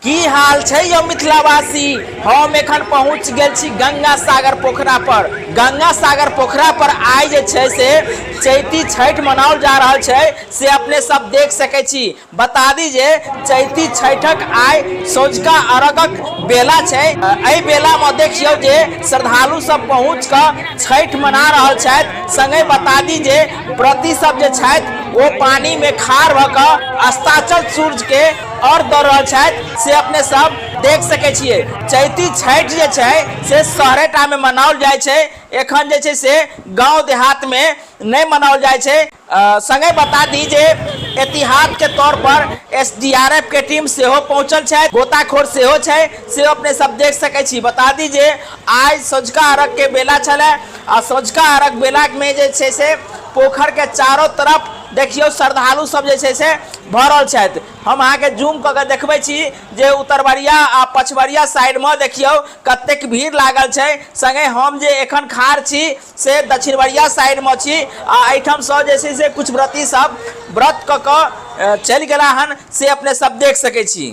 की हाल छै यौ मिथिलावासी? हम एखन पहुँच गेल छी गंगा सागर पोखरा पर। गंगा सागर पोखरा पर आइ जे छै से चैती छठि मनाओल जा रहल छै, से अपने सब देख सकै छी। बता दी जे चैती छठिक आइ सौझका अर्घक बेला छै। एहि बेला में देखियौ जे श्रद्धालु सब पहुँच कऽ छठि मना रहल छथि। संगे बता दी जे व्रती सब जे छथि ओ पानी में खाड़ भऽ कऽ अस्ताचल सूर्य के और दऽ रहल छथि, से अपने सब देख सकै छियै। चैती छठि जे छै से शहरेटा में मनाओल जाइ छै, एखन जे छै से गांव देहात में नहि मनाओल जाइ छै। संगे बता दी जे एहतियात के तौर पर एसडीआरएफ के टीम सेहो पहुंचल छै, गोताखोर सेहो छै, से अपने सब देख सकै छी। बता दी जे आइ सौझका अर्घ के बेला छलै आ सौझका अर्घ बेला में जे छै से पोखर के चारों तरफ देखियौ श्रद्धालु सब जे छै से भरल छथि। हम अहाँके जूम कऽ के देखबै छी जे उतरबरिया आ पछबरिया साइडमे देखियौ कतेक भीड़ लागल छै। संगे हम जे एखन खाड़ छी से दक्षिणबरिया साइडमे छी आ एहिठामसँ जे छै से किछु व्रती सब व्रत कऽ कऽ चलि गेला हन, से अपने सब देख सकै छी।